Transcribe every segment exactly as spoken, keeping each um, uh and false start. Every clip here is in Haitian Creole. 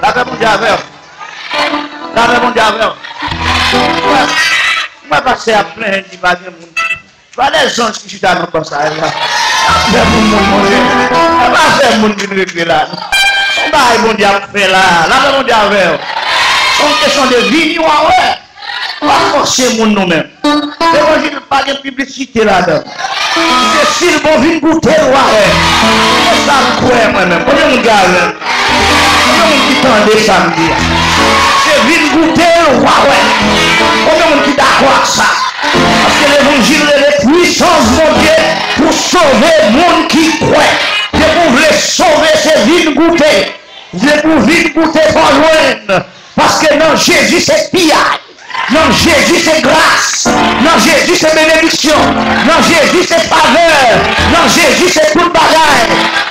Lapè Bondye avè w. Lapè Bondye avè w. Mwen, mwen pastè ap plenyen, di pa gen moun. Pa de zanj ki chita nan ban sa la. Pa fè moun moun Bondye. Pa fè moun vin regle la. Yon bagay Bondye ap fè la. Lapè Bondye avè w. Se yon kesyon de vini w a wè. Pa fòse moun nou menm. Levanjil pa gen piblisite ladan. Se si l bon, vin goute l w a wè. Se sa m kwè mwen menm. Konbyen moun ki avè m? Konbyen moun ki tande sa m di a? Se vin goute l w a wè. Konbyen moun ki dakò ak sa? Paske levanjil rele pwisans Bondye pou sove moun ki kwè. Depi w vle sove, se vin goute. Depi w vin goute, fò w jwenn. Paske nan Jezi se piyay. Nan Jezi se gras. Nan Jezi se benediksyon. Nan Jezi se favè. Nan Jezi se tout bagay.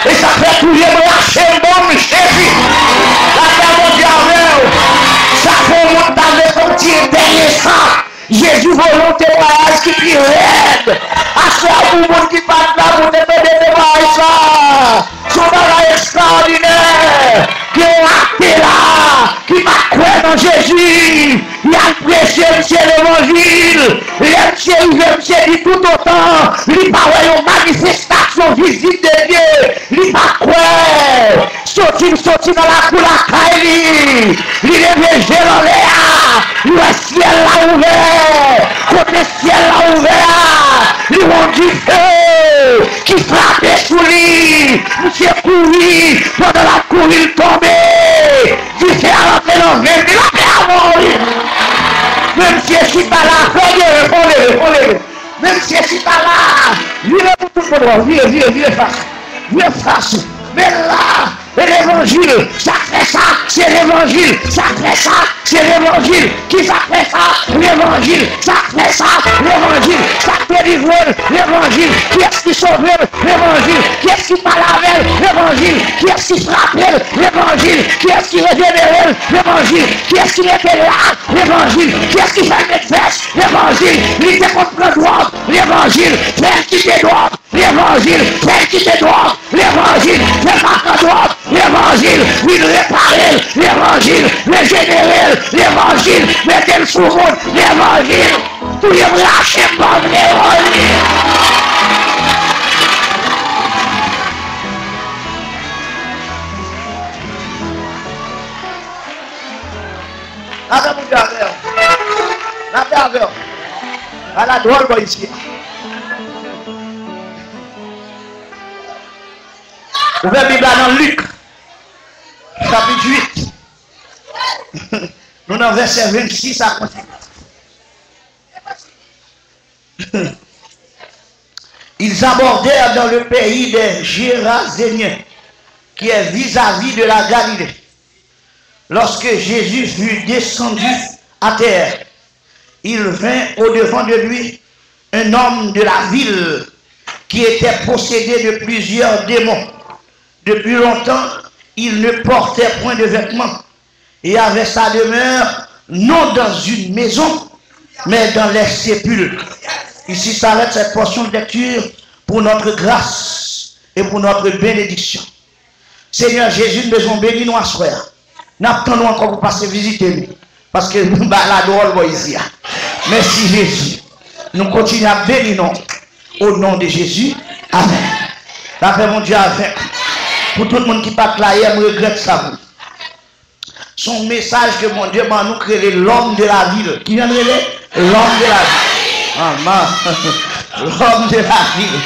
E sa k fè touye m, rache m, ban m Jezi. Lapè Bondye avè w. Sa fè yon moun ta vle fè yon ti entèresan. Jezi voye yon temwayaj ki pi rèd. Aswè a, pou moun ki pa t la, pou te tande temwayaj sa a, se yon bagay ekstraòdinè. Gen yon ate la ki pa t kwè nan Jezi. Y al preche misye levanjil. Lè misye rive, misye di toutotan li pa wè yon manifestasyon, vizit de Dye, li pa kwè. Soti, l soti nan lakou lakay li. Li leve je l anlè a. Li wè syèl la ouvè. Kote syèl la ouvè a, li wè yon dife ki frape sou li. Misye kouri. Pandan l ap kouri, l tonbe. Dife a rantre nan venn li. Lapè avè w, wi. Men misye chita la. Fè w leve, fè w leve, fè w leve. Men misye chita la. Vire pou tout moun wè w. Vire, vire, vire fas. Vire fas. Men la. E levanjil, sa k fè sa, se levanjil, sa k fè sa, se levanjil, ki sa k fè sa, levanjil, sa k fè sa, levanjil, sa k delivre l, levanjil, kiyès ki sove l, levanjil, kiyès ki pale avè l, levanjil, kiyès ki frape l, levanjil, kiyès ki rejenere l, levanjil, kiyès ki mete l la, levanjil, kiyès ki fè l met vès, levanjil, li te konn pran dwòg, levanjil, fè l kite dwòg, levanjil, fè l kite dwòg, levanjil, fè l pa pran dwòg, levanjil, vin repare l, levanjil, rejenere l, levanjil, mete l sou moun, levanjil, touye m, rache m, ban m levanjil. Lapè Bondye avè w. Lapè avè w. Ala dwòl bò isi a. Ouvè Bib la nan Lik, chapit uit. Nou nan vèsè vennsis a kontinye. Ils abordèrent dans le pays des Géraséniens, qui est vis-à-vis de la Galilée. Lorsque Jésus fut descendu à terre, il vint au-devant de lui un homme de la ville qui était possédé de plusieurs démons. Depuis longtemps, il ne portait point de vêtements et avait sa demeure non dans une maison, mais dans les sépulcres. Ici s'arrête cette portion de lecture pour notre grâce et pour notre bénédiction. Senyè Jezi, m bezwen w beni nou aswè a. N ap tann ou ankò pou pase vizite nou. Paske nou ba la dwòl bò isi a. Mèsi Jezi. Nou kontinye ap beni non. O non de Jezi. Amèn. Lapè Bondye avèk. Pou tout moun ki pa t la yè, m regrèt sa pou. Se yon mesaj ke Bondye ban nou ki rele l'homme de la ville. Ki jan l rele? L'homme de la ville. Amen. L'homme de la ville.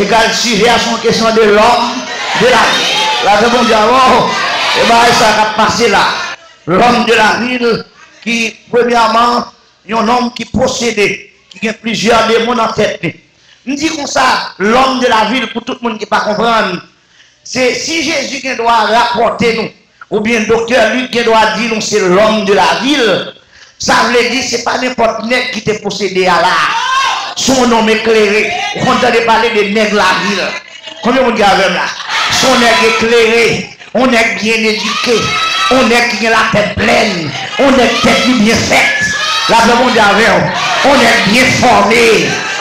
Egal sijè a, se yon kesyon de l'homme de la ville. Lapè Bondye avè w. E bagay sa k ap pase la. L'homme de la ville ki, premyèman, yon nonm ki posede, ki gen plizyè demon nan tèt li. M di konsa, l'homme de la ville, pou tout moun ki pa konprann, se si Jezi gen dwa rapòte nou, oubyen doktè Lik gen dwa di nou se l'homme de la ville, sa vle di se pa nenpòt nèg ki te posede a la. Se yon nonm eklere. Ou konn tande pale de nèg lavil. Konbyen moun ki avè m la? Se yon nèg eklere. On nèg byen edike, on nèg ki gen latèt plèn, on nèg tèt li byen fèt. Lapè Bondye avè w. On nèg byen fòme.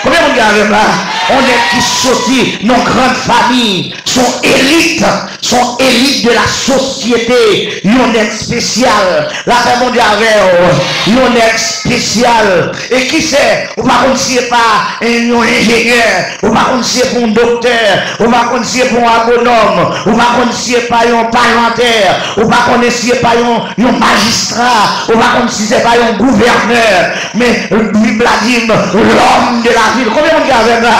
Konbyen moun ki avè m la? On nèg ki soti nan gran fanmi, son elit, son elit de la sosyete, yon nèg espesyal. Lapè Bondye avè w, yon nèg espesyal. E ki sè, ou pa konn si e pa yon enjenyè, ou pa konn si e pa yon doktè, ou pa konn si e pa yon agwonòm, ou pa konn si e pa yon palmantè, ou pa konnen si e pa yon, yon majistra, ou pa konn si se pa yon gouvènè. Men Bib la di m, l'homme de la ville. Konbyen moun ki avè m la?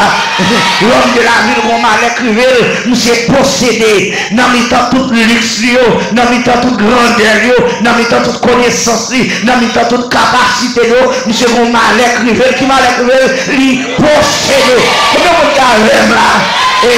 L'homme de la ville, gon malè k rive l, misye posede. Nan mitan tout liks li yo, nan mitan tout grandè li yo, nan mitan tout konesans li, nan mitan tout kapasite li yo, misye gon malè k rive l. Ki malè k rive l? Li posede. Konbyen moun ki avè m la? E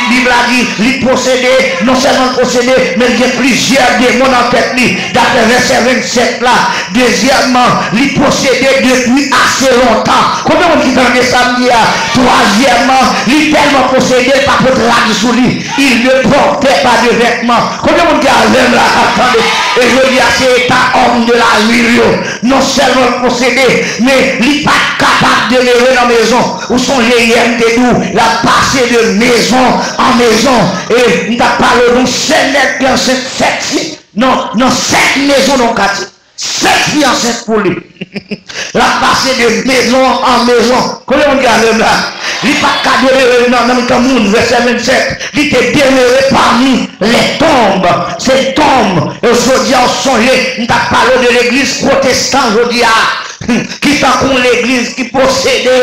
Bib la di, li posede, non sèlman l posede, men l gen plizyè demon nan tèt li. Daprè vèsè vennsèt la, dezyèmman, li posede depi ase lontan. Konbyen moun ki tande sa m di a? Twazyèmman, li tèlman posede, l pa pot rad sou li. Il ne portait pas de vêtements. Konbyen moun ki avè m la k ap tande? E jodi a, se eta homme de la ville yo. Non sèlman l posede, men li pa t kapab demere nan mezon. Ou sonje yè m te di w, l ap pase de mezon an mezon. E m t ap pale w de yon sèl nèg ki ansent sèt fi nan, nan sèt mezon nan yon katye. Sèt fi ansent pou li. L ap pase de mezon an mezon. Konbyen moun ki avè m la? Li pa t ka demere nan, nan mitan moun, vèsè vennsèt. Li te demere pami les tombes. Se tonm. E jodi a, w sonje, m t ap pale w de legliz pwotestan jodi a, ki tankou yon legliz ki posede,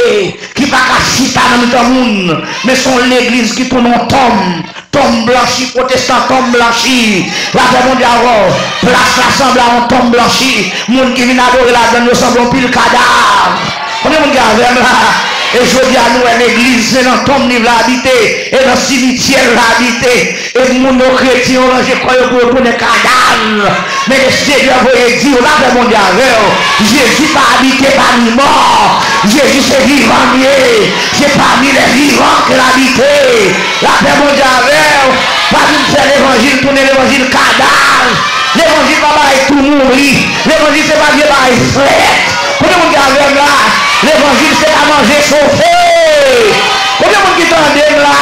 ki pa ka chita nan mitan moun, men se yon legliz ki tounen yon tonm. Tonm blanchi, pwotestan, tonm blanchi. Lapè Bondye avè w. Plas la sanble a yon tonm blanchi. Moun ki vin adore ladann yo sanble yon pil kadav. Konbyen moun ki avè m la? E jodi a, nou wè legliz se nan tonm li vle abite, e nan simityè l vle abite. E moun yo, kretyen yo, ranje kò yo pou yo tounen kadav. Men Senyè voye di w, lapè Bondye avè w. Jezi pa abite pami mò. Jezi se vivan l ye. Se pami les vivants ke l abite. Lapè Bondye avè w. Pa vin fè levanjil tounen levanjil kadav. Levanjil pa bagay tou mouri. Levanjil se pa vye bagay frèt. Konbyen moun ki avè m la? Levanjil se pa manje sofe. Konbyen moun ki tande m la?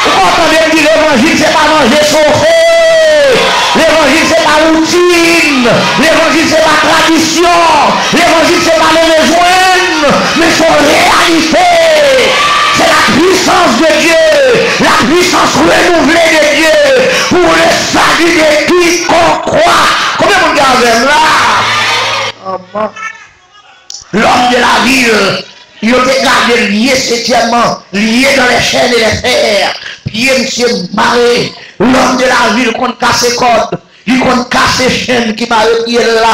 Ou pa tande m di levanjil se pa manje sofe. Levanjil se pa woutin. Levanjil se pa tradisyon. Levanjil se pa leve jwenn. Men se yon reyalite. C'est la puissance de Dieu, la puissance renouvelée de Dieu pour le salut de quiconque croit. Konbyen moun ki avè m la? Amen. L'homme de la ville, yo te gade l, lié septièmement, lié dans les chaînes et les fers. Pye misye mare. L'homme de la ville konn kase kòd, li konn kase chenn ki mare pye l la.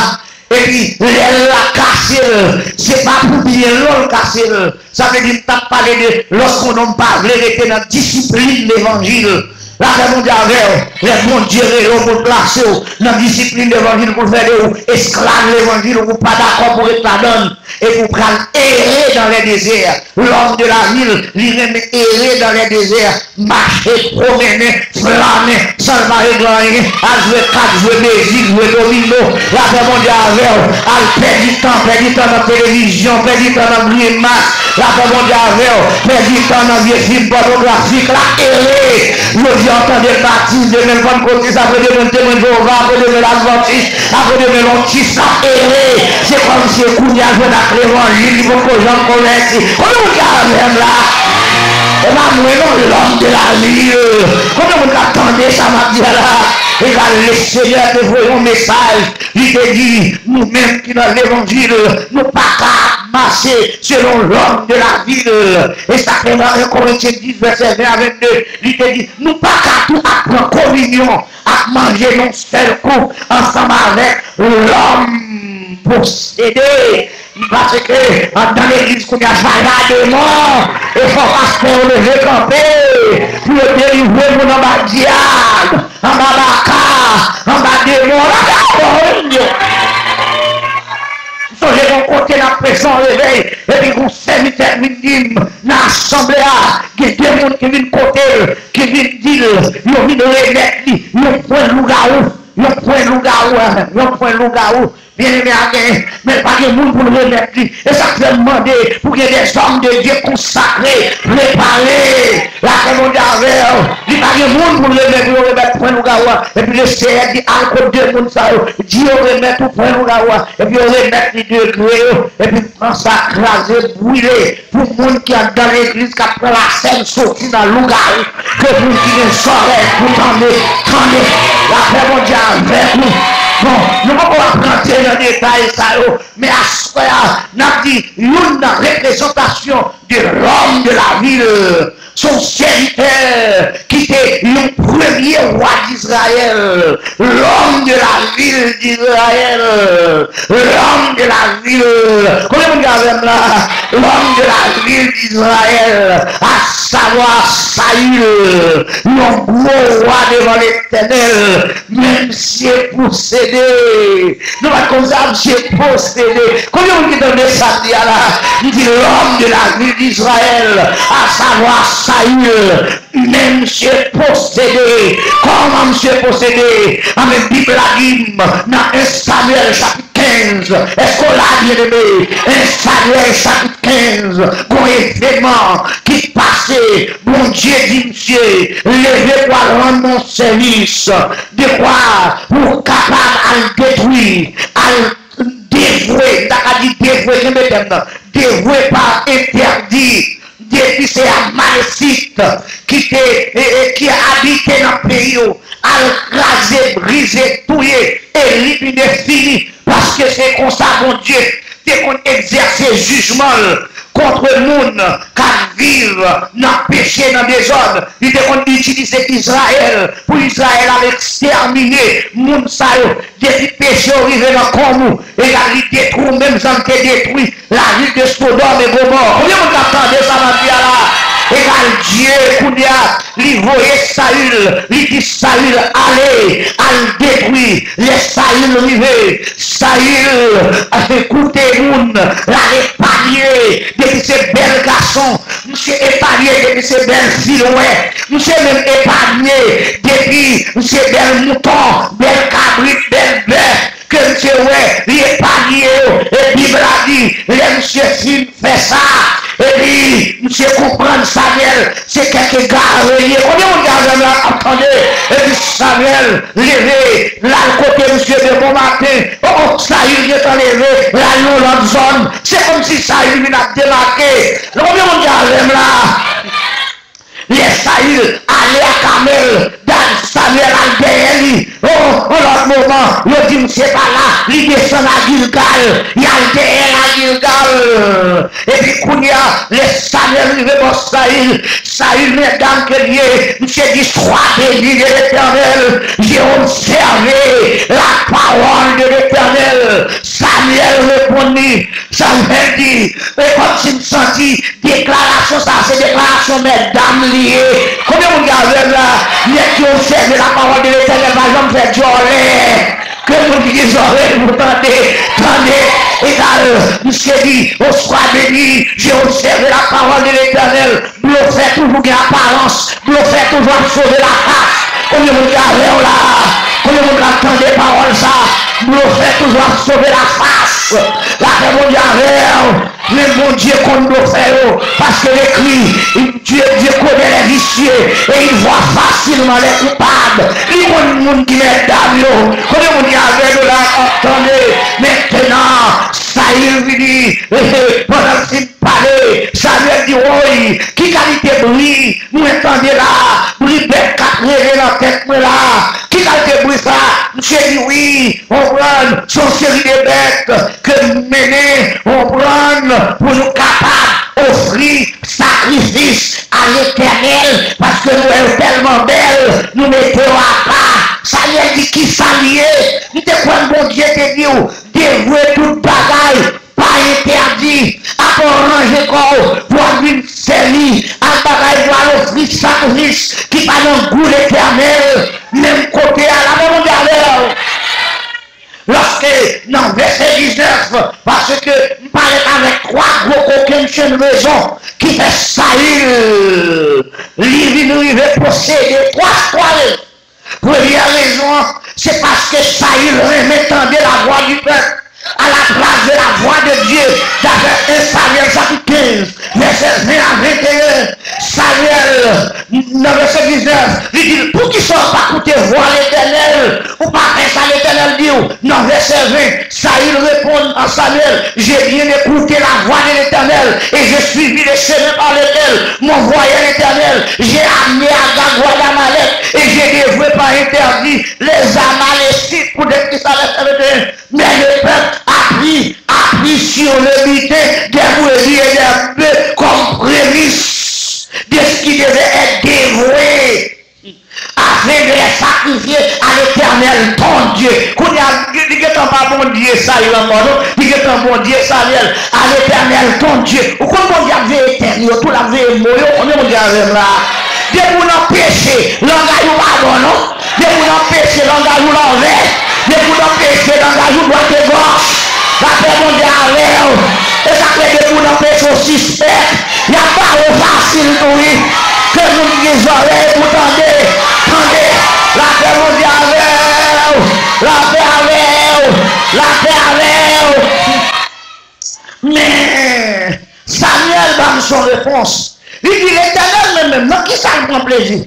Epi, lè l la kase l, se pa pou byen l non l kase l. Sa vle di, m t ap pale de lorsqu'un homme pa vle rete nan disiplin levanjil. Lapè Bondye avè w. Lè Bondye rele w pou l plase w nan disiplin levanjil, pou l fè de ou esklav levanjil, ou pa dakò pou ret ladan l, epi w pral ere dans les déserts. L'homme de la ville, li renmen ere dans les déserts, mache, pwomennen, flannen, san l pa regle anyen, al jwe kat, jwe mezi, jwe domino, lapè Bondye avè w, al pèdi tan, pèdi tan nan televizyon, pèdi tan nan grimas, lapè Bondye avè w, pèdi tan nan vye fim pònografik la, ere, jodi a w tande l batis, demen l Pannkòtis, apre demen l Temwen Jewova, apre demen l Advantis, apre demen l Ontis, l ap ere, se kòmsi kounye a l jwenn ak levanjil, li poko janm konvèti. Konbyen moun ki avè m la? E pa mwen non, l'homme de la ville. Konbyen moun k ap tande sa m ap di a la? Egal, le Senyè te voye yon mesaj. Li te di, nou menm ki nan levanjil, nou pa ka ap mache selon l'homme de la ville. E sa fè nan en Korentyen dis, vèsè ven a vennde, li te di, nou pa ka tou ap pran kominyon, ap manje nan sèl kou ansanm avèk lòm posede. Paske anndan legliz kounye a, chaja demon. E fò pastè yo leve kanpe pou yo delivre moun anba dyab, anba baka, anba demon. Anba demon, wi, Bondye. M sonje yon kote n ap preche yon revèy, epi yon sèvitè vin di m, nan asanble a, gen de moun ki vin kote l, ki vin di l, yo vin remèt li yon pwen lougawou, yon pwen lougawou, yon pwen lougawou. Byeneme a gen, men l pa gen moun pou l remèt li. E sa k fè m mande pou gen dèzòm de Dye konsakre, prepare. Lapè Bondye avè w. Li pa gen moun pou l remèt, pou yo remèt pwen lougawou a. Epi Lesenyè di, al kot de moun sa yo. Di yo remèt ou pwen lougawou a. Epi yo remèt li degre yo. Epi pran sa, kraze, brile. Pou moun ki anndan legliz k ap pran lasèn soti nan lougawou, ke moun ki gen zòrèy pou tande, tande. Lapè Bondye avèk nou. Bon, nou poko ap rantre nan detay sa yo, men aswè a, n ap di youn nan reprezantasyon de l'homme de la ville. Se yon sèvitè ki te yon premye wa Dizrayèl, l'homme de la ville d'Israël, l'homme de la ville. Konbyen moun ki avè m la? L'homme de la ville d'Israël, à savoir Saül, yon gwo wa devan Letènèl, men misye posede. Nou pa t konn sa, misye posede. Konbyen moun ki tande sa m di a la? M di l'homme de la ville d'Israël, à savoir Saül, men misye posede. Kòman misye posede? Anben, Bib la di m nan en Samyèl chapit kenz, èske w la, byeneme? En Samyèl chapit kenz, gon evènman ki pase. Bondye di misye, leve pou al rann mwen sèvis. Dekwa pou w kapab al detwi, al devwe, m ta ka di devwe, kenbe tèm nan, devwe pa entèdi, depi se Amalesit ki te, e, e, ki abite nan peyi w, al kraze, brize, touye, elimine, fini, paske se konsa Bondye te konn egzèse jijman l kont moun k ap viv nan peche, nan dezòd. Li te konn itilize Izrayèl pou Izrayèl al ekstèmine moun sa yo. Depi peche yo rive nan kòm ou, egal li detwi w menm jan l te detwi lavil de Sodòm e Gomò. Konbyen moun k ap tande sa m ap di a la? Egal Dye, kounye a, li voye Sayil, li di Sayil, ale, al detwi. Lè Sayil rive, Sayil, eh, koute moun, l al epanye, depi se bèl gason, misye epanye, depi se bèl fi l wè, misye menm epanye, depi se bèl mouton, bèl kabrit, bèl bèf, ke misye wè, li epanye yo. E Bib la di, lè misye fin fè sa, epi misye konprann Samyèl se kèk egare l ye. Konbyen moun ki avè m la k ap tande? Epi Samyèl leve, l al kote misye de bon maten. O, o, Sayil gentan leve, l al nan lòt zòn. Se kòmsi Sayil vin ap demake. Konbyen moun ki avè m la? Lè Sayil ale a kamèl, Samyèl al dèyè li. O, yon lòt moman, yo di misye pa la, li desann a Gilgal, y al dèyè l a Gilgal. Epi kounye a, lè Samyèl rive bò Sayil, Sayil, medam ke l ye, misye di, Sois béni de l'Éternel, j'ai observé la parole de l'Éternel. Samyèl reponn li, Samyèl di, e kòmsi m santi deklarasyon sa a se deklarasyon medam li ye. Konbyen moun ki avè m la? Nèg ki obsève la parole de l'Éternel pa janm fè djòlè. Ke moun ki gen zòrèy pou tande, tande. Egal, misye di, O, sois béni, j'ai observé la parole de l'Éternel. Blofè toujou gen aparans. Blofè toujou ap sove lafas. Konbyen moun ki avè w la? Konbyen moun k ap tande pawòl sa? Blofè toujou ap sove lafas. Lapè Bondye avè w. Men Bondye konn blofè yo. Paske l ekri, Dieu, Dieu connaît les vicieux et il voit facilement les coupables. Li konn moun ki medam yo. Konbyen moun ki avè nou la k ap tande? Mentenan, Sayil vini. Pandan l fin pale, Samyèl di, Woy, ki kalite bri mwen tande la a? Bri bèt k ap rele nan tèt mwen la a. Ki kalite bri sa a? Misye di, Wi, konprann, se yon seri de bèt ke m mennen, konprann, pou nou kapab ofri sakrifis a Letènèl, paske nou wè yo tèlman bèl, nou mete yo apa. Samyèl di, Kisa l ye? M te kwè Bondye te di w, devwe tout bagay, pa entèdi, apa w ranje kò w pou w al vin sèvi, al bagay pou w al ofri sakrifis ki pa nan gou Letènèl, menm kote a, lapè Bondye avè w. Lòske nan vèsè diznèf, paske m parèt avèk twa gwo kokennchenn rezon ki fè Sayil, li vin rive posede twa, twa rezon. Premyè rezon an, se paske Sayil renmen tande lavwa di pèp. à la place de la voix de Dieu, d'après un Samuel chapitre quinze, verset vingt à vingt et un. Samyèl, nan vèsè diznèf, li di l, poukisa w pa koute vwa Letènèl? Ou pa fè sa Letènèl di w. Nan vèsè ven, Saül répond à Samuel, j'ai bien écouté la voix de l'Éternel et j'ai suivi le chemin par lequel m'envoyait l'Éternel. J'ai amené Agag, roi d'Amalek, et j'ai dévoué par interdit les Amalécites. Poutèt ki sa, vèsè venteyen, mais le peuple a pris, a pris sur le butin des brebis et des bœufs comme prémices de ce qui devait être dévoué, afin de les sacrifier à l'Éternel ton Dieu. Kounye a, li gentan pa Bondye Saül ankò, non. Li gentan Bondye Samyèl, à l'Éternel ton Dieu. Ou konn Bondye ap veye tèm yo, tou l ap veye mo yo. Konbyen moun ki avè m la? Depi w nan peche, langaj ou pa bon, non. Depi w nan peche, langaj ou lòvè. Depi w nan peche, langaj ou dwat e gòch. Lapè Bondye avè w. E sa k fè depi w nan peche, w sispèk. Y ap bare w fasil tou, wi. Ke moun ki gen zòrèy pou tande, tande. Lapè Bondye avè w. Lapè avè w. Lapè avè w. Men, Samyèl ban m son repons. Li di, Letènèl, men menm, nan kisa l pran plezi?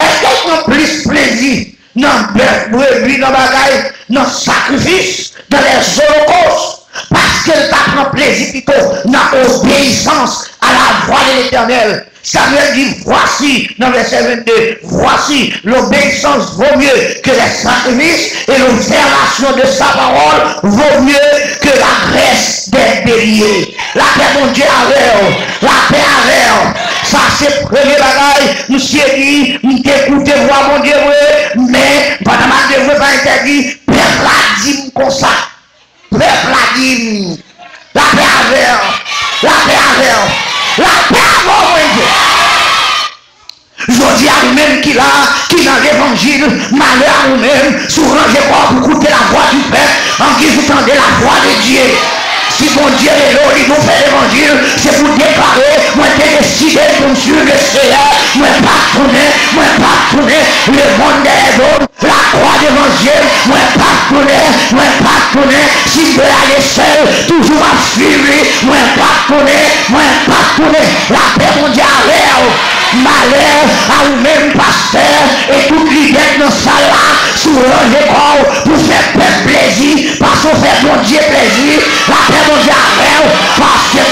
Èske l pran plis plezi nan bèf, brebi, nan bagay, nan sakrifis, dans les holocaustes? Paske l ta pran plezi pito nan obeyisans à la voix de l'Éternel. Samyèl di, voici, nan vèsè vennde, voici, l'obéissance vaut mieux que les sacrifices et l'observation de sa parole vaut mieux que la graisse des béliers. Lapè Bondye avè w, lapè avè w. Sa se premye bagay, misye di, m te koute vwa Bondye vre, men pandan m ap devwe pa entèdi, pèp la di m konsa. Pèp la di m, lapè avè w, lapè avè w, lapè avè w, Bondye. Jodi a, ou menm ki la, ki nan levanjil, malè a ou menm, si w ranje kò w pou koute la voix du peuple, angiz ou tande la voix de Dieu. Si Bondye rele w, li di w fè levanjil, se pou deklare, mwen te deside pou m suiv le Seyè, mwen p ap tounen, mwen p ap tounen, le monde dèyè do m, lakwa devan je m, mwen p ap tounen, mwen p ap tounen, si m dwe ale sèl, toujou m ap suiv li, mwen p ap tounen, mwen p ap tounen. Lapè Bondye avè w. Malè a ou menm, pastè, e tout lidè k nan sal la, si w ranje kò w pou fè pèp plezi, pase w fè Bondye plezi, lapè Bondye avè w, paske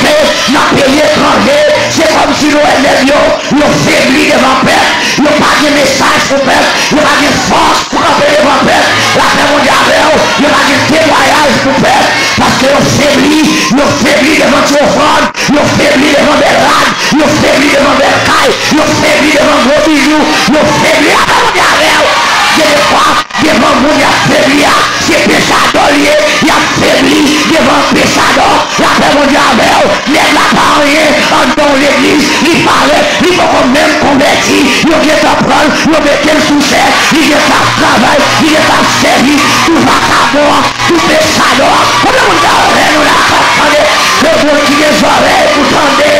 nan peyi etranje, se kòmsi nou wè nèg yo, yo febli devan pèp, yo pa gen mesaj pou pèp, yo pa gen fòs pou kanpe devan pèp, lapè Bondye avè w, yo pa gen temwayaj pou pèp, paske yo febli, yo febli devan ti ofrann, yo febli devan bèl rad, yo febli devan bèl kay, yo febli devan gwo bijou, yo febli, lapè Bondye avè w. Gen de fwa, devan moun y ap febli a, se pesadò l ye, y ap febli devan pesadò. Lapè Bondye avè w, nèg la pa anyen anndan yon legliz, li parèt, li poko menm konvèti, yo gentan pran l, yo mete l sou chè, li gentan ap travay, li gentan ap sèvi, tou vakabon an, tou pesadò an. Konbyen moun k avè nou la k ap tande? Ke moun ki gen zòrèy pou tande,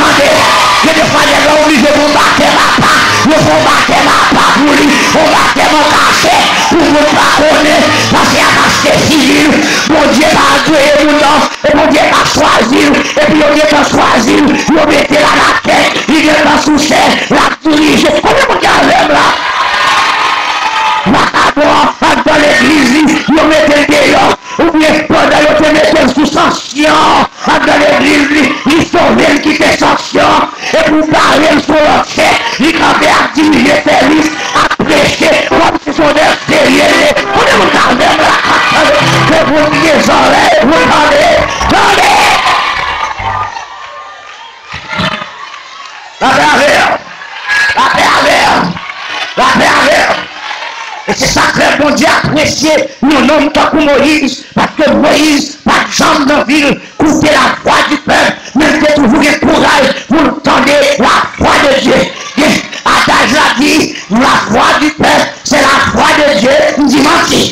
tande. Gen de fwa nèg la oblije pou batèm apa, yo fè yon batèm apa pou li, yon batèm an kachèt, pou moun pa konnen, paske y ap achte figi l. Bondye pa agreye moun nan, e Bondye pa chwazi l, epi yo gentan chwazi l, yo mete l alatèt, li gentan sou chè, l ap dirije. Konbyen moun ki avè m la? Vakabon an anndan legliz li, yo mete l deyò, oubyen pandan yo te mete l sou sanksyon anndan legliz li, li sove, l kite sanksyon, epi w bare l sou lòt chè, li kanpe ap dirije sèvis, ap preche, kòmsi se yon nèg serye l ye. Konbyen moun k avè m la k ap tande? Ke moun ki gen zòrèy pou tande, tande! Lapè avè w! Lapè avè w! Lapè avè w! E se sa k fè Bondye apresye yon nonm tankou Moyiz, paske Moyiz pa t janm nan vi l koute la voix du peuple, men l te toujou gen kouraj pou l tande la voix de Dieu. Gen adaj la di, la voix du peuple, c'est la voix de Dieu. M di manti.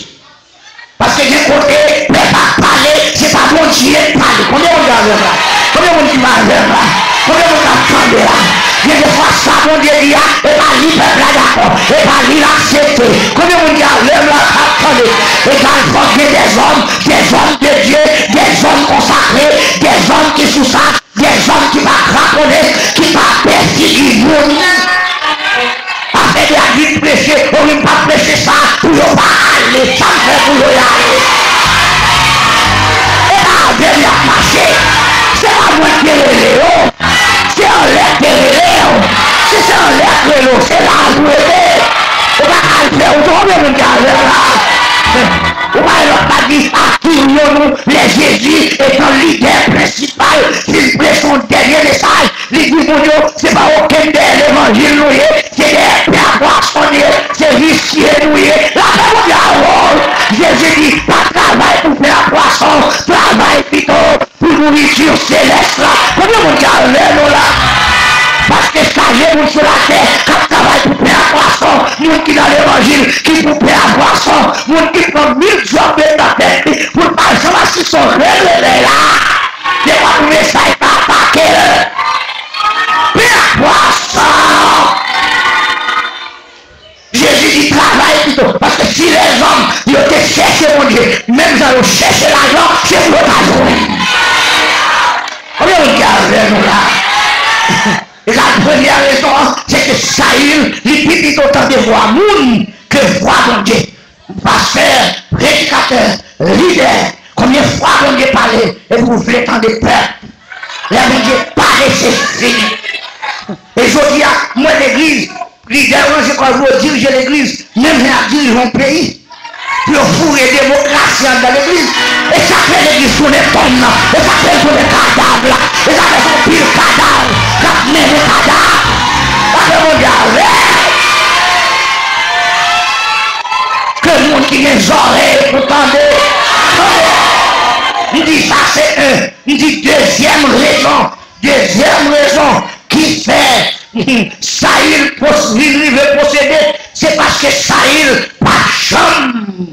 Paske gen kote pèp ap pale, se pa Bondye k pale. Konbyen moun ki avè m la? Konbyen moun ki avè m la? Konbyen moun k ap tande la? Gen de fwa sa Bondye di a, e pa li Pèp la dakò. E pa li l aksepte. Konbyen moun ki avè m la k ap tande? Egal, fòk gen dèzòm, dèzòm de Dye, dèzòm konsakre, dèzòm ki sou sa, dèzòm ki pa kraponnen, ki pa pè figi moun. Afè de a vin preche, o wi, m p ap preche sa pou yo pa ale. Sa m fè pou yo y ale? E pa avè m y ap mache. Se pa mwen ki te rele yo. Se anlè k te rele w. Si se anlè k rele w, se la pou rete. Ou pa ka al fè wout, konbyen moun ki avè m la? Ou pa wè lòt la di, attirons-nous les Jésus étant leader principal, si l preche yon dènye mesaj, li di moun yo, se pa okenn dèyè levanjil nou ye, se dèyè pè a pwason nou ye, se visye nou ye. Lapè Bondye avè w. Jezi di, pa travay pou pè a pwason, travay pito pou nouriti selès la. Konbyen moun ki avè nou la? Paske chaje moun sou latè k ap travay pou pè a pwason, moun ki nan levanjil, ki pou pè a pwason, moun ki pran mil djòb met nan tèt li, pou l pa janm asiste yon grenn revèy la. Depi pou mesaj pa atake l. Pè a pwason. Jezi di, travay pito, paske si lèzòm yo te chèche Bondye, menm jan yo chèche lajan, se pou yo ta jwenn. Konbyen moun ki avè nou la? E la premyè rezon an, se ke Sayil, li pi pito tande vwa moun ke vwa Bondye. Pastè, predikatè, lidè, konbyen fwa Bondye pale epi ou vle tande pèp? Lè Bondye pale, se fini. E jodi a, m wè legliz, lidè yo ranje kò yo pou yo dirije legliz, menm jan y ap dirije yon peyi. Pou yo foure demokrasi anndan legliz. E sa k fè legliz tounen tonm nan. E sa k fè l tounen kadav la. E sa k fè se yon pil kadav k ap mennen kadav. Sa fè Bondye avè. Ke moun ki gen zòrèy pou tande, tande. M di sa se en. M di dezyèm rezon. Dezyèm rezon ki fè Sayil pos-, vin rive posede, se paske Sayil pa t janm,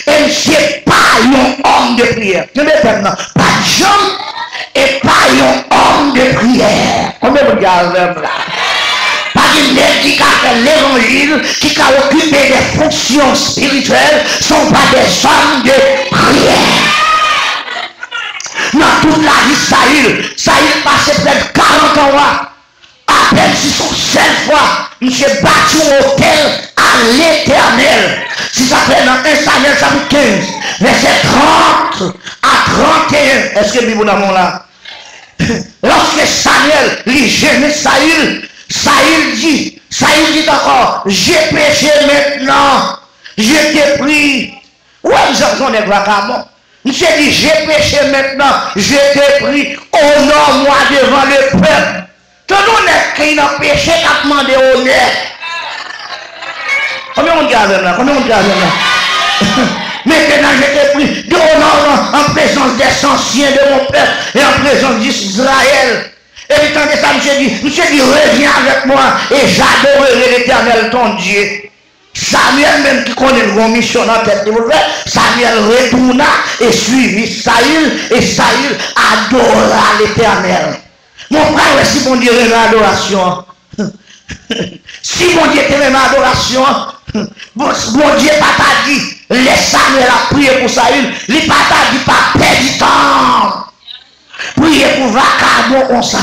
e misye pa yon òm de priyè. Tande tèm nan, pa t janm e pa yon òm de priyè. Konbyen moun ki avè m la? Pa gen nèg ki ka fè levanjil, ki ka okipe de fonksyon espirityèl, san w pa de zòm de priyè. Nan tout lavi Sayil, Sayil pase prè de karant an wa. Apèn si se yon sèl fwa, misye bati yon otèl a Letènèl. Si sa fè nan en Samyèl chapit kenz, vèsè trant a tranteyen. Èske Bib ou nan men w la? Lòske Samyèl, li jennen Sayil, Sayil di, Sayil di ankò, je péché maintenant, je te prie. Ou wè jan yon nèg vakabon. Misye di, je péché maintenant, je te prie, honore-moi devant le peuple. Tande yon nèg ki nan peche k ap mande onè. Konbyen moun ki avè m la? Konbyen moun ki avè m la? Maintenant, je te prie, de honore en présence des anciens de mon peuple et en présence d'Israël. Epi tande sa misye di, misye di, reviens avec moi et j'adorerai l'Éternel ton Dieu. Samyèl menm ki konnen l gen yon misyon nan tèt li pou l fè, Samyèl retounen e swivi Sayil, e Sayil adora Letènèl. Men w pral wè si Bondye renmen adorasyon an. Si Bondye te renmen adorasyon an, Bon-, Bondye pa ta di, lè Samyèl ap priye pou Sayil, li pa ta di pa pèdi tan. Priye pou vakabon konsa.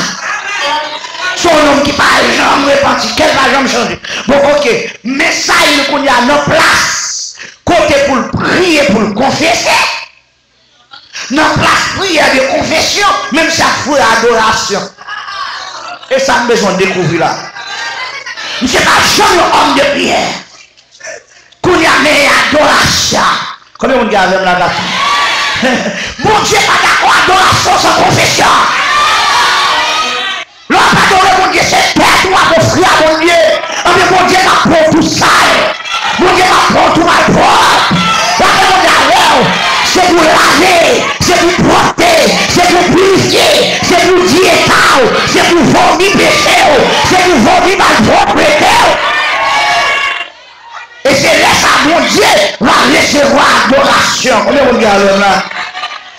Se yon nonm ki pa janm repanti, kè l pa janm chanje. Bon, oke, men Sayil kounye a nan plas kote pou l priye, pou l konfese. Nan plas priyè de konfesyon, menm si ap foure adorasyon. E sa m bezwen dekouvri la. Misye pa janm yon òm de priyè. Kounye a, men adorasyon. Konbyen moun ki avè m la, gason? Bondye pa dakò adorasyon san konfesyon. Lè w ap adore Bondye, se tèt ou w ap ofri a Bondye. Anben, Bondye p ap pran w tou sal. Bondye p ap pran w tou malpwòp. Paske Bondye avè w, se pou lave, se pou pwòpte, se pou pirifye, se pou di eta w, se pou vomi peche w, se pou vomi malpwòpte w. E se lè sa Bondye va resevwa adorasyon. Konbyen moun ki avè m la?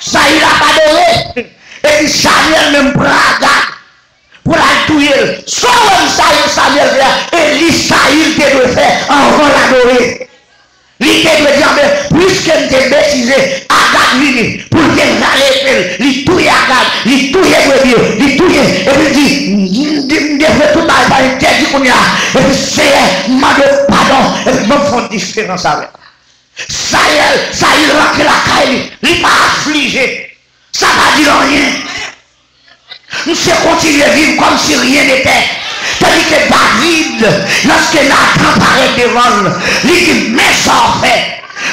Sayil ap adore. Epi Samyèl menm pran Agag. pou l al touye l. Sa w wè Sayil, Samyèl fè a, e li Sayil te dwe fè anvan l adore. Li te dwe di, anben, piske m te betize, Agag vini pou l te rale epe l. Li touye Agag, li touye brebi yo, li touye, epi l di, m, m, m devwe tout bagay, sa entèdi kounye a. Epi Seyè mande w padon, epi ban m fè yon diferans avè l. Sayil, Sayil rantre lakay li, li pa aflije. Sa pa di l anyen. Misye kontinye viv kòmsi ryen netè. Tandike David, lòske Natan parèt devan l, li di, men sa w fè.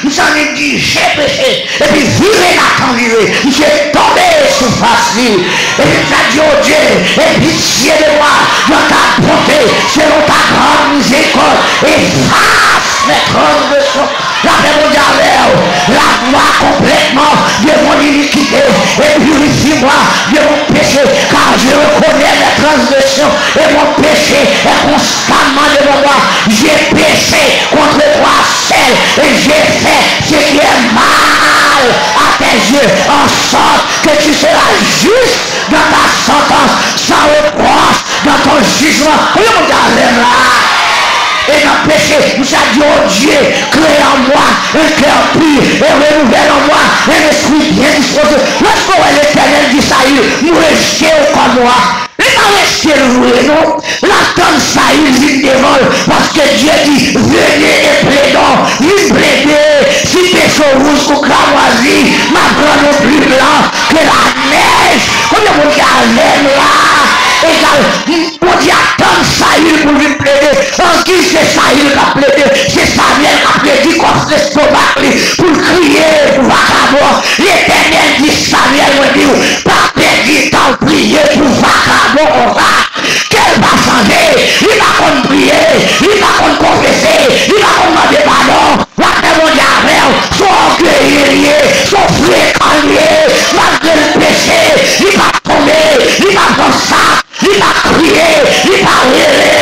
Misye annik di, je peche, epi vire Natan vire. Misye tonbe sou fas li. Epi misye di, o Dye, aie pitié de moi, dans ta bonté, selon ta grande miséricorde, efface mes transgressions. Lapè Bondye avè w. Lave moi complètement de mon iniquité et purifie-moi de mon péché, car je reconnais mes transgressions et mon péché est constamment devant moi. J'ai péché contre toi seul et j'ai fait ce qui est mal à tes yeux, en sorte que tu seras juste dans ta sentence, sans reproche dans ton jugement. Konbyen moun ki avè m la? E nan peche, misye a di, o Dye, crée en moi un cœur pur et renouvelle en moi un esprit bien disposé. Lòske w wè Letènèl di Sayil, m rejte w kòm wa. Li pa rejte l vre, non. L ap tann Sayil vin devan l, paske Dye di, venez et plaidons, vin plede. Si peche w wouj kou kramwazi, m ap rann ou pli blan ke lanèj. Konbyen moun ki avè m la? Egal, Bondye ap tann Sayil pou l vin plede. Angiz se Sayil k ap plede. Se Samyèl k ap redi kòs lestomak li pou l kriye pou vakabon. Letènèl di Samyèl, mwen di w, pa pèdi tan priye pou vakabon konsa. Ke l pa chanje, li pa konn priye, li pa konn konfese, li pa konn mande padon. Lapè Bondye avè w, se yon ògeye li ye, se yon frekan li ye, malgre l peche, li p ap tonbe, li p ap pran sa, li p ap kriye, li p ap rele.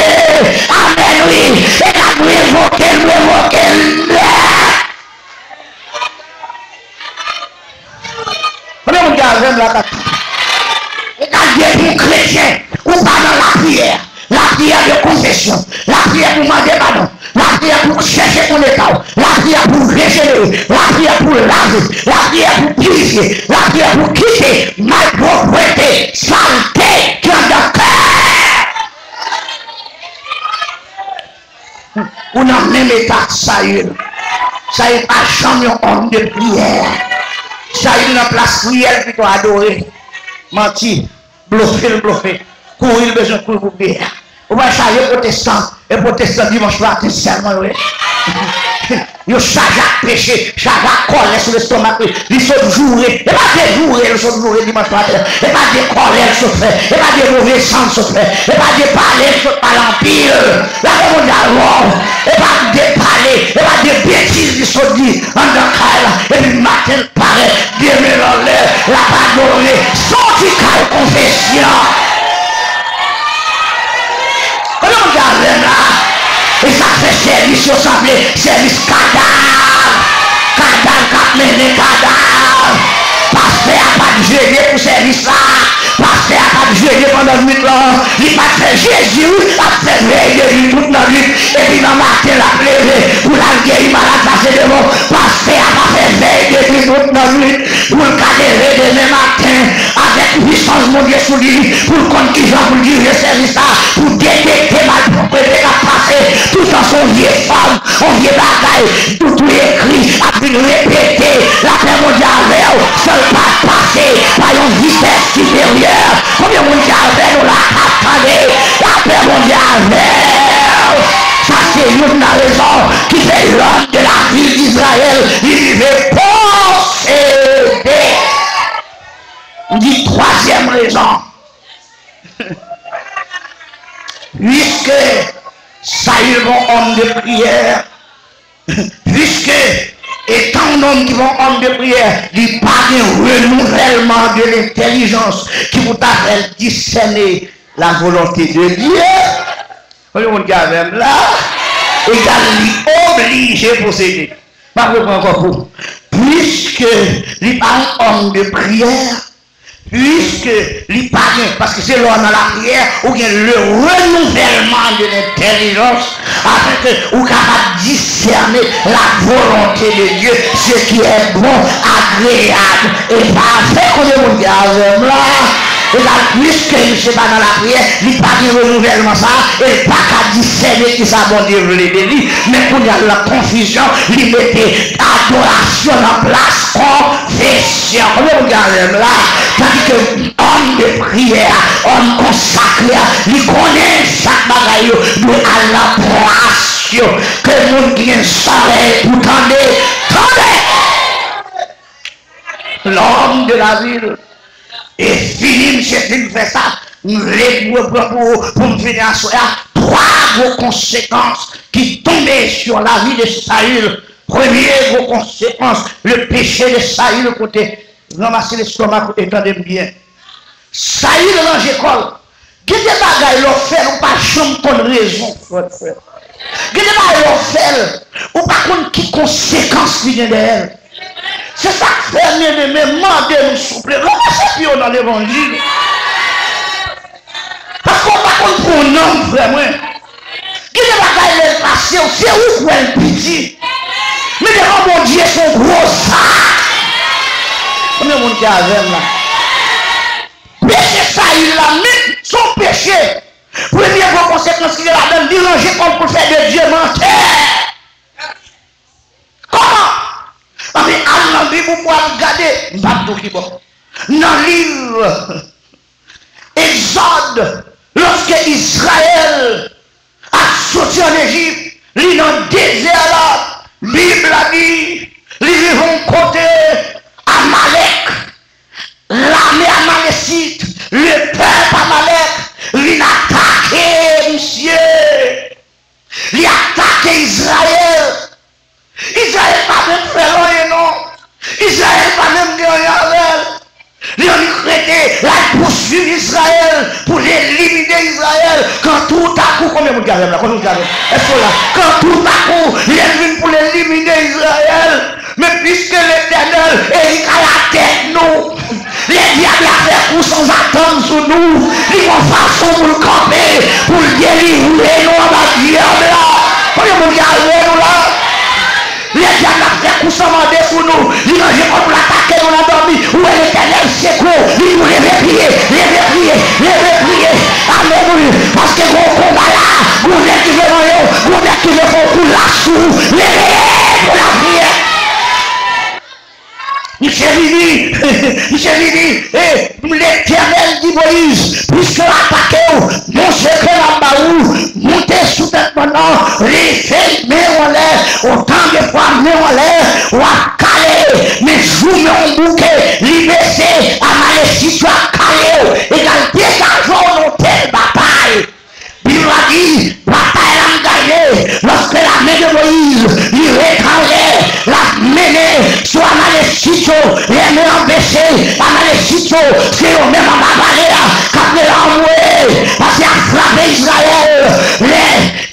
Amèn, wi. E la nou envoke l, nou envoke l nèt. Konbyen moun ki avè m la? E gade, depi w kretyen, ou pa nan lapriyè. Lapriyè de konfesyon. Lapriyè pou mande padon. Lapriyè pou chèche konn eta w. Lapriyè pou rejenere. Lapriyè pou lave. Lapriyè pou pirifye. Lapriyè pou kite malpwoprete, salte ki anndan kè. Ou nan menm eta ak Sayil. Sayil pa janm yon òm de priyè. Sayil nan plas priyè l pito adore. Manti. Blofe l blofe. Kouri l bezwen kouri pou priyè. Ou pa chaje pwotestan. E pwotestan dimanch maten sèlman yo ye. Yo chaje ak peche, chaje ak kòlè sou lestomak li. Li sot joure. E pa de joure li sot joure dimanch maten. E pa de kòlè li sot fè. E pa de move san li sot fè. E pa de pale li sot pale anpil. Lapè Bondye avè w. E pa de pale. E pa de betiz li sot di anndan kay la. Epi maten l parèt, demen l anlè, l ap adore. Soti kay konfesyon. Konbyen moun ki avè m la? E sa k fè sèvis yo sanble sèvis kadav. Kadav k ap mennen kadav. Pastè a pa t jene pou sèvis la. Pastè a pa t jene pandan nuit lan. Li pa t fè, Jezi wi ap fè vèy de nuit tout nan nuit. Epi nan maten l ap leve pou l al geri malad pase devan. Pastè a pa fè vèy de nuit tout nan nuit. Pou l ka leve demen maten avèk pisans Bondye sou li, pou l konn kijan pou l dirije sèvis la, pou detekte malpwoprete k ap pase, toutan se yon vye fòm, yon vye bagay, dout ou ekri, ap vin repete, lapè Bondye avè w, san l pa t pase pa yon vitès siperyè. Konbyen moun ki avè nou la k ap tande? Lapè Bondye avè w. Sa se youn nan rezon ki fè lòm de la vil d'Izrayèl li rive posede. M di twazyèm rezon. Piske Sayil pa yon òm de priyè, piske etan yon nonm ki pa yon òm de priyè, li pa gen renouvèlman de lentèlijans ki pou ta fè l disène la volonte de Dye. Konbyen moun ki avè m la? Egal, li oblije posede. M ap reprann ankò pou. Piske li pa yon òm de priyè, Piske li pa gen, paske se lè w nan lapriyè, ou gen le renouvèlman de lentèlijans, afin ke ou kapab disène la volonté de Dieu, ce qui est bon, agréable et parfait. Konbyen moun ki avè m la? E la, piske misye pa nan lapriyè, li pa gen renouvèlman sa, e l pa ka disène kisa Bondye vle de li. Men kounye a, nan konfizyon, li mete adorasyon nan plas konfesyon. Konbyen moun ki avè m la? Tandike òm de priyè a, òm konsakre a, li konnen chak bagay yo dwe al nan plas yo. Ke moun ki gen zòrèy pou tande, tande! L'homme de la ville. E fini, misye fin fè sa. M vle pou, pou, pou, pou m fini aswè a. Twa gwo konsekans ki tonbe sur la vie de Saül. Premye gwo konsekans, le péché de Saül, kote ranmase lestomak ou e tande m byen. Saül ranje kò l. Gen de bagay lè w fè l, ou pa janm konn rezon, frè, frè. Gen de bagay lè w fè l, ou pa konn ki konsekans li gen dèyè l. Se sa k fè, byeneme, mande nou souple, ranmase pye w nan levanjil. Paske w pa konn pou w nanm, frè mwen. Gen de bagay lè l pase w, se ou k wè l piti. Men devan Bondye, se yon gwo zak. Konbyen moun ki avè m la? Peche Sayil la menm, se yon peche. Premye gwo konsekans ki gen ladan l, li ranje kò l pou l fè de Dye mantè. Kòman? Anben, al nan Bib ou pou al gade, m p ap di w ki bò. Nan liv Egzòd, lòske Izrayèl ap soti ann Ejip, li nan dezè la, Bib la di, li rive yon kote, Amalèk, lame amalesit, le pèp Amalèk vin atake misye. Li atake Izrayèl. Izrayèl pa menm fè l anyen non. Izrayèl pa menm gen anyen avè l. Li annik rete, l al pouswiv Izrayèl pou l elimine Izrayèl. Kantoutakou, konbyen moun ki avè m la? Konbyen moun ki avè m? Èske w la? Kantoutakou, lè l vin pou l elimine Izrayèl, men piske Letènèl, e li k alatèt nou. Lè dyab la fè kou sanzatann sou nou, li gon fason pou l kanpe, pou l delivre nou anba dyab la. Konbyen moun ki avè nou la? Lè dyab la fè kou san mande sou nou, li ranje kò l pou l atake nou nan dòmi. Ou wè Letènèl sekou, li di w leve priye, leve priye, leve priye. Alelouya. Paske gon konba la, gon nèg ki vle manyen w, gon nèg ki vle fè w kou lach sou ou. Leve pou lapriyè. Misye vini, misye vini, e Letènèl di Moyiz, piske yo atake w, gon sekrè m ap ba ou, moute sou tèt mòn nan, leve men w anlè, otan de fwa men w anlè, w ap kale, men jou men w bouke, li bese, Amalesit yo ap kale w, egal degaje w nan tèl batay. Bib la di, batay la angaje, lòske lame de Moyiz, li ret anlè, l ap mennen sou Amalesit yo, lè men an bese, Amalesit yo, se yo menm anba vale a, k ap rele anmwe, paske y ap frape Izrayèl, lè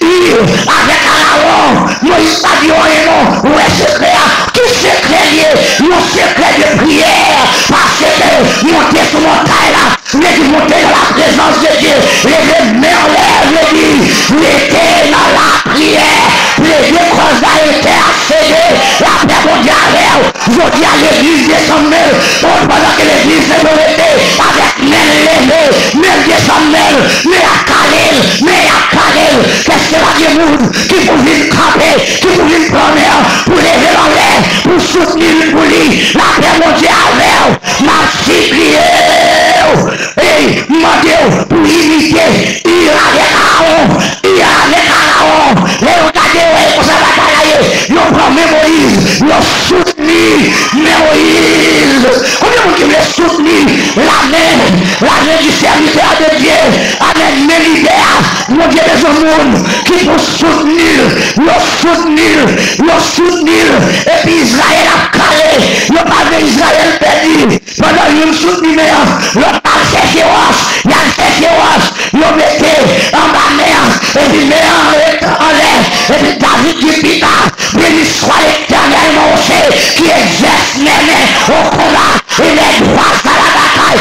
Iv avèk Arawon, Moyiz pa di yo anyen non, ou wè sekrè a, ki sekrè l ye? Yon sekrè de priyè, paske monte sou montay la, vle di monte dans la présence de Dieu. Leve men anlè, vle di rete nan lapriyè. Plede kòz la, entèsede. Lapè Bondye avè w. Jodi a, legliz desann men l. Bon, pandan ke legliz se yo rete avèk men l leve, men l desann men l, men y ap kale l, men y ap kale l. Èske pa gen moun ki pou vin kanpe, ki pou vin pran men an, pou leve l anlè, pou soutni l pou li? Lapè Bondye avè w. M ap sipliye w, ey, m mande w pou imite Iv avèk Arawon, Iv avèk Arawon. Lè yo gade yo, e konsa batay la ye. Yo pran men Moyiz, yo soutni men Moyiz. Konbyen moun ki vle soutni lame, lame di sèvitè de Dye? Amèn. Men lidè a, Bondye bezwen moun ki pou soutni l. Yo soutni l, yo soutni l. Epi Izrayèl ap kale. Yo pa vle Izrayèl pèdi. Pandan youn soutni men an, lòt al chèche wòch, y al chèche wòch, yo mete anba men an, epi men an ret anlè, epi David di pita, Béni soit l'Éternel, mon rocher, qui exerce mes mains au combat et mes doigts à la bataille.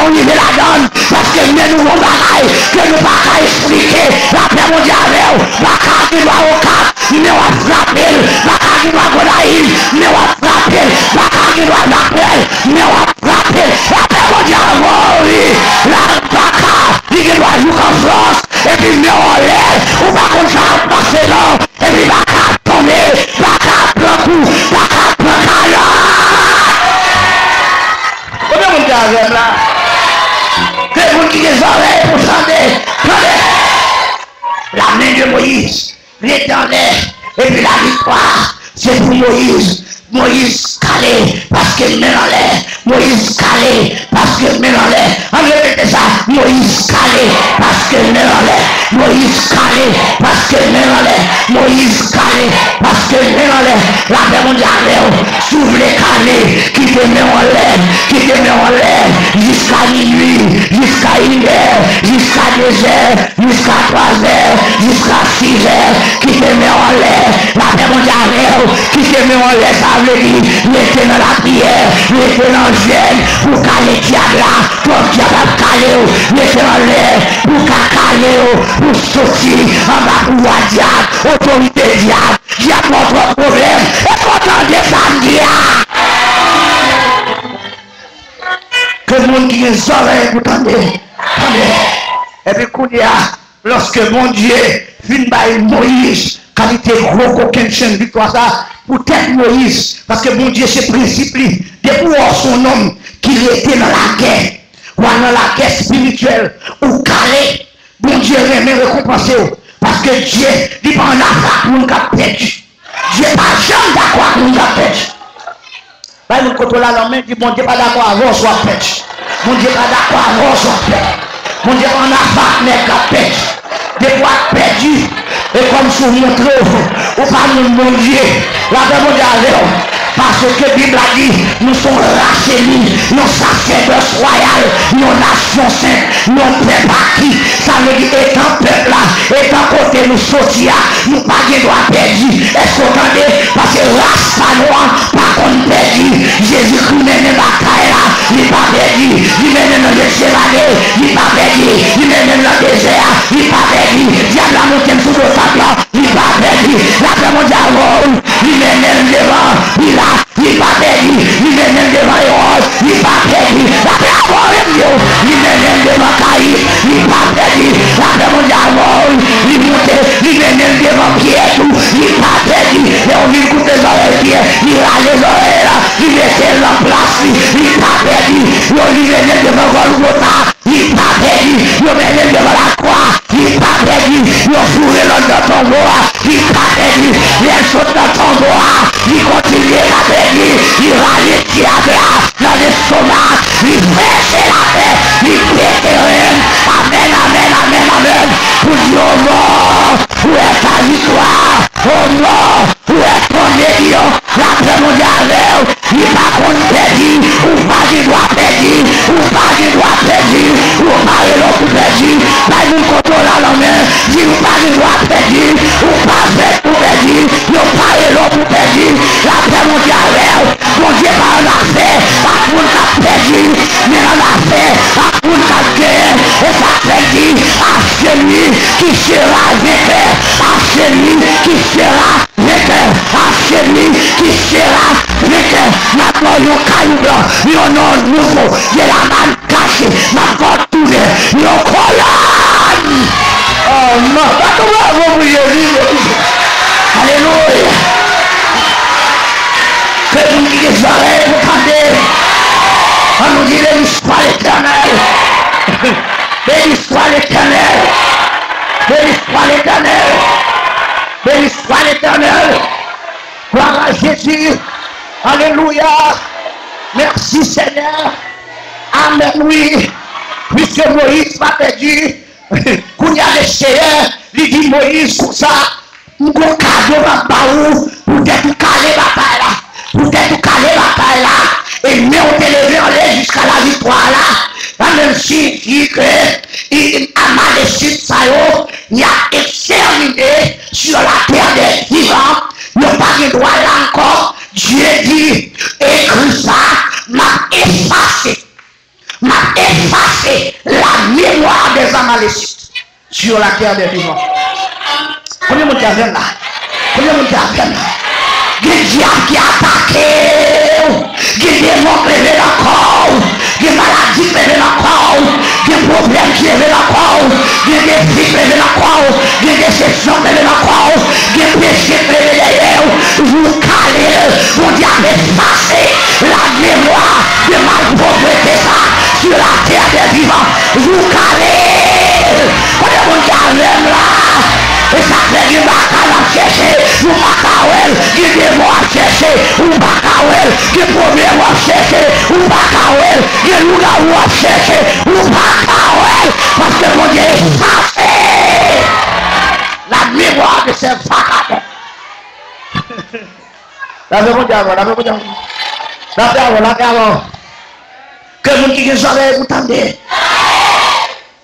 nou rive ladan l, paske men nou gon bagay ke nou pa ka esplike. Lapè Bondye avè w. Baka gen dwa Okap, men w ap frape l. Baka gen dwa Gonayiv, men w ap frape l. Baka gen dwa Lapèl, men w ap frape l. Lapè Bondye avè w, wi. La Baka, li gen dwa jouk an Frans, epi men w anlè, ou pa konn sa k ap pase non. Epi Baka ap tonbe, Baka ap pran kou, Baka ap pran kalòt. Konbyen moun ki avè m la? Ke moun ki gen zòrèy pou tande, tande. La men de Moyiz rete anlè, epi laviktwa se pou Moyiz. Moyiz kale, paske men l anlè. Moyiz kale, paske men l anlè. Ann repete sa. Moyiz kale, paske men l anlè. Moyiz kale, paske men l anlè. Moyiz kale, paske men l anlè. Lapè Bondye avè w. Si w vle kale, kite men w anlè. Kite men w anlè. Jiska minui, jiska inè, jiska dezè, jiska twazè, jiska sizè, kite men w anlè, lapè Bondye avè w, kite men w anlè, sa vle di, rete nan lapriyè, rete nan jèn, pou w kale dyab la, twòp dyab ap kale w, rete anlè, pou w ka kale w, pou w soti anba pouvwa dyab, otorite dyab, dyab ba w twòp pwoblèm, èske w tande sa m di a? Ke moun ki gen zòrèy pou tande, tande. Epi kounye a, lòske Bondye fin bay Moyiz kalite gwo kokennchenn viktwa sa, poutèt Moyiz, paske Bondye se prensip li. Depi w wè w se yon nonm ki rete nan lagè, w al nan lagè espirityèl, ou kale, Bondye renmen rekonpanse w, paske Dye, li pa annafè ak moun k ap pèdi. Dye pa janm dakò ak moun k ap pèdi. Bay moun kote w la lanmen, di, Bondye pa dakò avè w si w ap pèdi. Bondye pa dakò avè w si w ap pèdi. Bondye pa annafè ak nèg k ap pèdi. Depi w ap pèdi, e kòmsi w montre w, ou pa moun Bondye. Lapè Bondye avè w. Paske Bib la di, nou se yon ras eli, yon sasèdòs wayal, yon nasyon sent, yon pèp aki. Sa vle di, etan pèp la, etan kote nou soti a, nou pa gen dwa pèdi. Èske w tande? Paske ras pa nou an pa konn pèdi. Jezikri mennen batay la, li pa pèdi. Li mennen nan Jetsemane, li pa pèdi. Li mennen nan dezè a, li pa pèdi. Dyab la monte l sou do tab la, li pa pèdi. Lapè Bondye avè w, li mennen l devan Pilat, li pa pèdi. Li mennen l devan Ewòd, li pa pèdi. Lapè avè w, yo, li mennen l devan Kayif, li pa pèdi. Lapè Bondye avè w, li monte, li mennen l devan Pyè tou, li pa pèdi. Lè yo vin koupe zòrèy Pyè, li rale zòrèy la, li mete l nan plas li, li pa pèdi. Yo, li mennen l devan Gòlgota, li pa pèdi. Yo mennen l devan lakwa, li pa pèdi. Yo foure l anndan tonbo a, li pa pèdi. Lè l sot nan tonbo a, li kontinye pa pèdi. Li rale dyab la nan lestomak, li fèche latè, li pete ren. Amèn, amèn, amèn, amèn. Pou di, o mò, ou wè sa viktwa, o mò, ou wè tonbe deyò. Lapè Bondye avè w. Li pa konn pèdi, ou pa gen dwa pèdi, ou pa gen dwa pèdi, ou pa rele w pou pèdi. Bay moun kote w la lanmen, di ou pa gen dwa pèdi, ou pa fèt pou pèdi, yo pa rele w pou pèdi. Lapè Bondye avè w. Bondye pa annafè ak moun k ap pèdi, men annafè ak moun k ap genyen. E sa k fè l di, à celui qui sera vainqueur, à celui qui sera Vainqueur, à celui qui sera vainqueur. M ap ba w yon kayou blan, yon non nouvo. De la manne cachée, m ap ba w tounen yon kolòn. Oh non, bat yon bravo pou Jezi. Alelouya. Ke moun ki gen zòrèy pou tande. Ann nou di, béni soit l'Éternel. Béni soit l'Éternel. Béni soit l'Éternel. Béni soit l'Éternel. Glwa a Jezi. Alelouya. Mèsi, Senyè. Amèn, wi. Piske Moyiz pa pèdi, kounye a, Lesenyè, li di Moyiz konsa, m gon kado m ap ba ou, poutèt ou kale batay la. Poutèt ou kale batay la. E men w te leve anlè jiska laviktwa la. Sa menm siyifi ke i, Amalecit sa yo, y ap ekstèmine sur la terre des vivants. Yo pa gen dwa la ankò. Dye di, ekri sa, m ap efase. M ap efase efase la mémoire des Amalécites sur la terre des vivants. Konbyen moun ki avè m la? Konbyen moun ki avè m la? Gen dyab ki atake w. Gen demon k leve nan kò w. Gen maladi k leve nan kò w. Gen pwoblèm ki leve nan kò w. Gen defi k leve nan kò w. Gen desepsyon k leve nan kò w. Gen peche k leve dèyè w. Jou w kale l, Bondye ap efase la mémoire de malpropreté sa sur la terre des vivants. Jou w kale l. Konbyen moun ki avè m la? E sa k fè gen baka w ap chèche, ou pa ka wè l. Gen demon w ap chèche, ou pa ka wè l. Gen pwoblèm w ap chèche, ou pa ka wè l. Gen lougawou w ap chèche, ou pa ka wè l. Paske Bondye efase la mémoire de ces vagabonds. Lave Bondye avè w, lave Bondye avè w. Lave avè w, lave avè w. Ke moun ki gen zòrèy pou tande.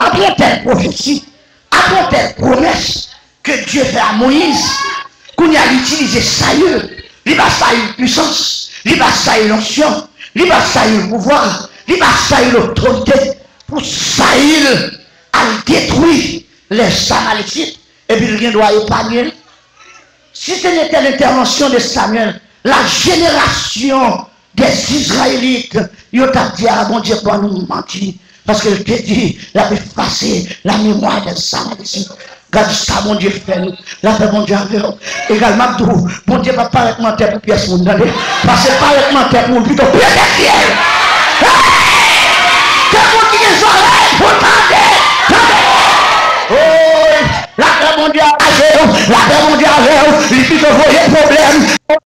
Apre tèl pwofesi, apre tèl pwomès ke Dye fè a Moyiz, kounye a li itilize Sayil. Li ba Sayil pwisans, li ba Sayil onksyon, li ba Sayil pouvwa, li ba Sayil otorite pou Sayil al detwi lè Amalékit. Epi l gen dwa epanye l. Si se n'était l'intervention de Samuel, la génération des Israélites, yo t ap di a Bondye ban nou manti. Paske l te di l ap efase la mémoire des Amalécites. Gad sa Bondye fè nou. Lapè Bondye avè w. Egal, m ap di w, Bondye p ap parèt mantè pou pyès moun, tande. Paske l parèt mantè pou ou, l pito pete fyèl. Hey! Ke moun ki gen zòrèy pou tande, tande. Oy! Lapè Bondye avè w, lapè Bondye avè w, li pito voye pwoblèm.